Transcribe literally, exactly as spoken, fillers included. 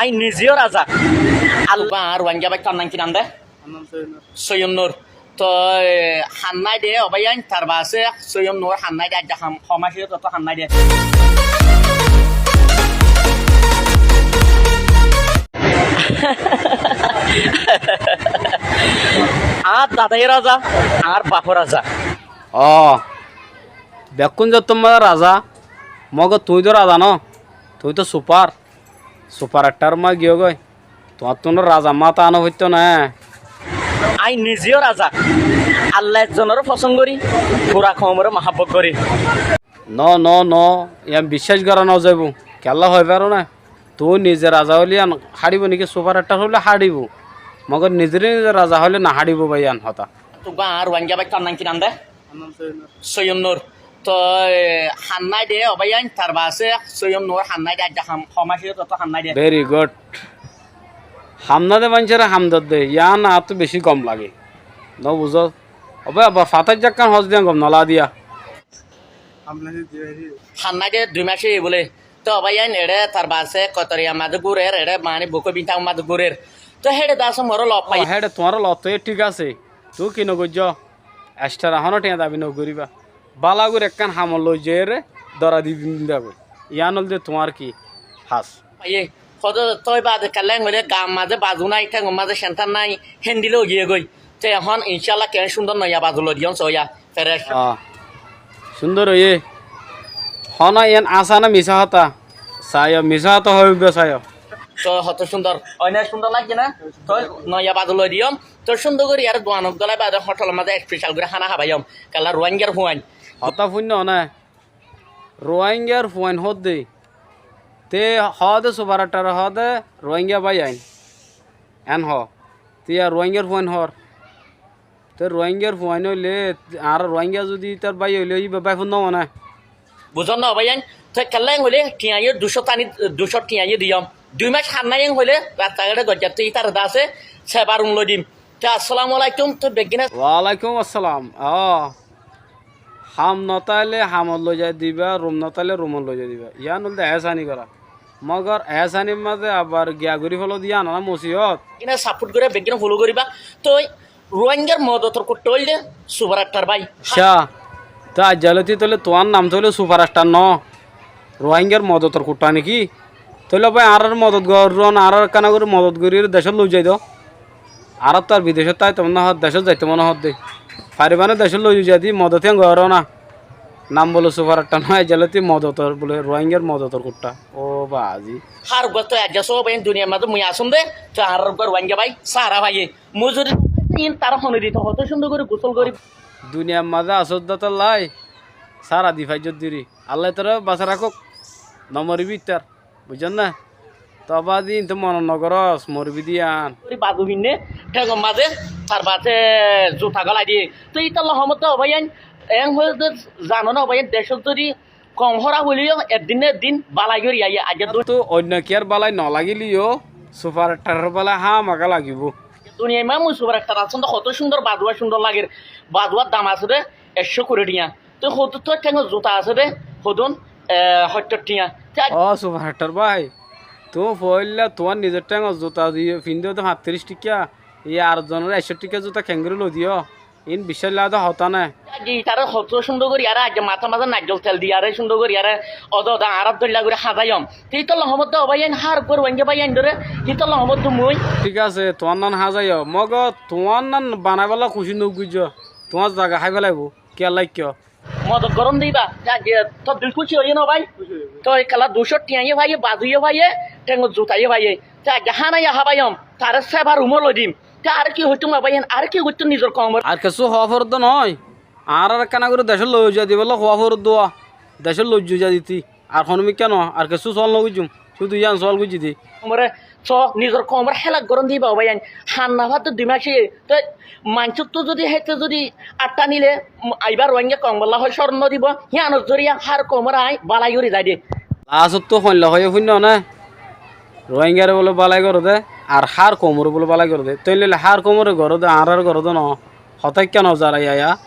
Aññí nize yó raza. Al-, añár Ruáingga báittar nam ki nam de? Añár nam Soiyod Nur. Soiyod Nur. Toi hannái de, ó báiyain, tar baade Soiyod Nur hannái de, aijja ham, hom asé, toi hannái de. Añár dadá yó raza, añár baf ó raza. Ó, bekkún zottór mazé raza, mogor tuñí to raza no, tuñí to supar, supar estar mazé giyói goi. Tuáñttún raza mata ano foittó né. Aññí nize yó raza. Allah ekzonoré fosón gorí, fura koumoré muhábbot gorí. No, no, no, yián biccác gorá no zaibou. Kiyólla hoi faro né? Tuñí nize raza óile yián háçibou né ki? Supar estar óile háçibou. Mogor nizeré nize raza óile no háçibou bái, yián hotá. Tuáñr Ruáingga báittar nam ki nam de? Añár nam Soiyod Nur. Soiyod Nur. Toi hannái de, ó báiyain, tar baade Soiyod Nur hannái de, aijja ham, hom asé, toi hannái de. Very good. Ham no de maincóre ham dodde, yián añáttu bicí gom lage. No buzó? Ó bái, abar fatár zekkán hoós de yián gom no lage diya. Hannái de dui mac óiye bóle. Toi ó báiyain, eçé tar baade Kotoriya mazé gúrer, eçé mani Bukó Bintam mazé gúrer. Toi héçe de asé, moré loot faiyé. Ó, héçe tuáñré loot faiyé, thík asé. Tuñí ki no goijjó? Estara honó thiañ dabi no goríba. Bála gorí ekkán hamot loi zaiyóre dóra di dindagói. Yián óilde tuáñr ki ham? Aiyé, hodó toi baade kiyólla hoilé gaar mazé bazu nái, théngor mazé céntar nái, héndilla ói giyé goi. Te ehón incálla keén cúndor noiya bazu loi diyóm, sóiya, ferec. Ah, cúndor óiye. Honó yián asá né misá hotá? Saiyó, misá hotá hoibo saiyó. Toi hotó cúndor. Ói né cúndor laiggé né? Toi noiya bazu loi diyóm. Toi cúndor gorí aró duanot gólai baade hótelor mazé especial gorí hána hábaiyóm. Kiyólla Ruáingar fuain. Hotá fúinno né? Ruáingar fuain hoódde. Te hoóde subar estaré hoóde Ruáinga báiyain. Eén hoó. Te yá Ruáingar fuain hoór. Te Ruáingar fuain óile, añára Ruáinga zudi ítar báiya óile íba báifun no mané. Buzón né báiyain? Te kiyólla hoilé thiañ yó ducó tani, ducó thiañ yó diyóm. Dui mac hannái hoilé rasta gáçe goijjá te ítare de asé, sebar um loi dim. Te assalamu alaikum, te beggíne. Walaikum assalam. Ó, ham no táile hamot loi zai diba, rum no táile rumot loi zai diba. Yián óilde ehsáni gorá. Mogor ehsánir mazé abar giya gorí felo de yián aná musibot. Beggíne saport gorá, beggíne follow goríba. Toi Ruáingar modotor kuththá óilde subar estar bái. Accá, toi aijjalóti tóile tuáñr nam tóile subar estar noó. Ruáingar modotor kuththá né ki? Tóile bái añárar modot gorón, añárar ekkána gorí modot gorí decót loi zai do. Añárar to ar bidecót táito mone hoó, decót zaito mone hoó de. Faribá né decót loi zai di, modot yián goró na. Nam bóle subar estar noó, aijjalóti modotor bóle Ruáingar modotor kuththá. Ó bazi. Hár uggwá toi aijja só bái duniyair mazé mui asóm de, toi añárar uggwá Ruáinga bái sára faiyé. Mui zodi in tará hone dito, hotó cúndor gorí gusól gorí. Duniyar mazé asós de tollá, sára di faijjós diri. Allaye toré basai rakók, no moribi íttar, buijjós né? Toó badi inte monot no gorós, moribi de yián. Gorí bazu finné, théngor mazé, tar baade zuta gólai diyé. Toi ítolla homot de ó báiyain, eén hoiyé de zano né ó báiyain, decót zodi koum hóraf óileyo, eddin né eddin bálai gorí aiyé, aijja dun. Tóu oinno kiyór bálai no lagileyó, subar estaror bálai hámaká lagibóu. Duniyait mazé mui subar estar asé de, hotó cúndor bazuwa cúndor lager, bazuwar dam asé de ekcó kuri thiañ. Toi hotó toi théngor zuta asé de, hodún, e, hóttor thiañ. Te ó subar estar bái, tuñí foóilla tuáñr nizor théngor zuta di findó de fañttiríc thíka, yá ar zonor ekcó thíka zuta keéngori loi diyó? Iín biccác lagá de hotá né. Aijja itaré hotó cúndor gorí aré aijja matár mazé naijjol tel di aré cúndor gorí aré odó odó añára dóilla gorí házaiyom. Te ítolla homot de ó báiyain hár uggwá Ruáinga báiyain dóre, ítolla homot de mui. Thík asé, tuáñr nan házaiyó. Mogor tuáñr nan banaibálla kucíc no goijjó. Tuáñr zaga hái felaibóu. Kiyólla ikkó? Modot gorón de íba. Aijja tor dil kúci óiye no bái? Toi kiyólla ducó thiañ yó faiyé, bazu yó faiyé, théngor zuta yó faiyé. Te aijja hána yó hábaiyom. Taré sebar umó loi dim. Te aró ki hoitám bái, aró ki goittám nizor koumor? Ar kessú hoó foredde noó. Añárar ekkána gorí decót loi zai dibálla hoó foredde. Decót loi zai dite. Ar honó mikká noó, ar kessú suwal no goijjum. Cúdu yián suwal goijjí de. Koumoré, so, nizor koumor hélaf gorón de íba bái. Hán no fadde dui mac óiye. Te maincóttu zodi héte zodi atta nile, aibar Ruáinga koumbolla hoi córon no dibo. Yiánor zoriya hár koumor aññí bálai gorí zai de. Lasottú hoilla hoiyé fúinno né? Ruáingare bóle bálai goró de, ar hár koumoré bóle bálai goró de. Tóile hár koumoré goró de, añáráre goró de noó. Hotá ikká no zarai aya.